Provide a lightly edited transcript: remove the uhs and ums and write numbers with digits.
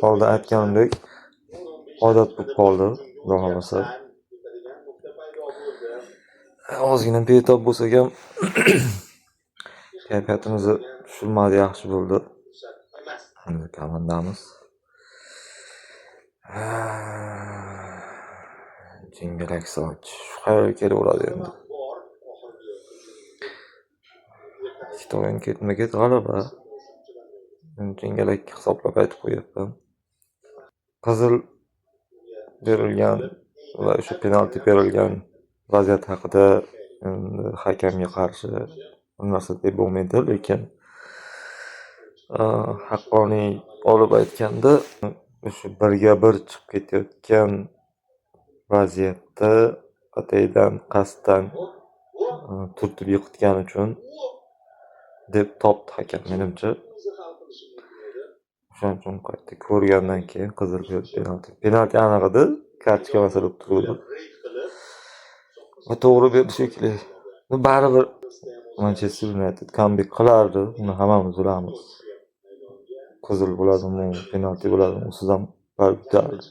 Oldin aytganimdek, odat bo'lib qoldi, xudo xohlasa. Ozgina betob bo'lsak ham, kayfiyatimizni tushirmadi, yaxshi bo'ldi. Endi komandamiz. Jingalak soch. Shu qayerga kelaveradi endi? Ikkita o'yin ketma-ket g'alaba. Jingalakka hisoblab aytib qo'yapman. Qizil berilgan va o'sha penalti berilgan vaziyat haqida endi hakamga qarshi bir narsa deb bo'lmaydi, lekin haqqoniy olib aytganda, o'sha birga bir chiqib ketayotgan vaziyatda ataydan, qasddan turtib yiqitgani uchun deb topdi hakam, menimcha. O'shaning uchun qayta ko'rgandan keyin qizil berdi, penalti. Penalti aniq edi, kartochka masala bo'lib turuvdi. Va to'g'ri berdi shekilli. Baribir Manchester United comeback qilardi, uni hammamiz bilamiz. Qizil bo'ladimi, penalti bo'ladimi, usiz ham baribir yutardi.